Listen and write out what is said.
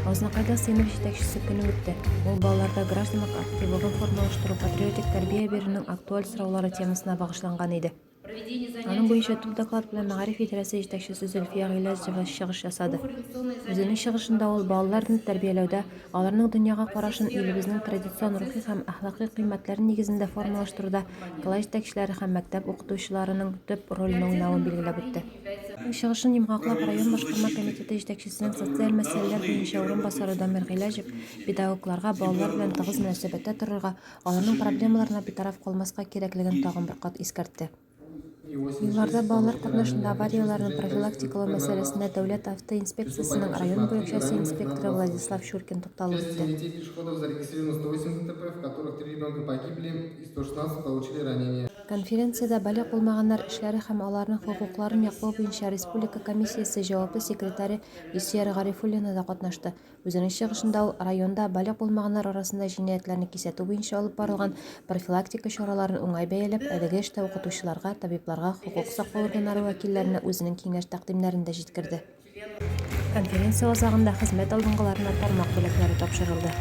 Азнакайда сыйныф җитәкчесе көне үтте. Ул балаларда гражданлык активлыгын формалаштыру, патриотик тәрбия бирүнең актуаль сораулары темасына багышланган иде. Аның буенча төп доклад белән мәгариф идарәсе җитәкчесе Зөлфия Гыйләҗева чыгыш ясады. Үзенең чыгышында ул балаларны тәрбияләүдә, аларның дөньяга карашын илебезнең традицион рухи һәм әхлакый кыйммәтләре нигезендә формалаштыруда класс җитәкчеләре һәм мәктәп укытучыларының төп рольне уйнавын билгеләп үтте. Чыгышын йомгаклап, район башкарма комитеты җитәкчесенең социаль мәсьәләләр буенча урынбасары Дамир Гыйләҗев педагогларга балалар белән тыгыз мөнәсәбәттә торырга, Аларның проблемаларына битараф калмаска кирәклеген тагын бер кат искәртте. Юлларда балалар катнашында аварияләрне профилактикалау мәсьәләсенә Дәүләт автоинспекциясенең район бүлекчәсе инспекторы Владислав Чуркин тукталып үтте. Конференциядә балигъ булмаганнар эшләре һәм аларның хокукларын яклау буенча республика комиссиясе җаваплы секретаре Илсөяр Гарифуллина да катнашты. Үзенең чыгышында ул районда балигъ булмаганнар арасында җинаятьләрне кисәтү буенча алып барылган профилактика чараларын уңай бәяләп, әлеге эштә укытучыларга, табибларга, хокук саклау органнары вәкилләренә үзенең киңәш-тәкъдимнәрен дә җиткерде. Конференция азагында хезмәт алдынгыларына тармак бүләкләре тапшырылды.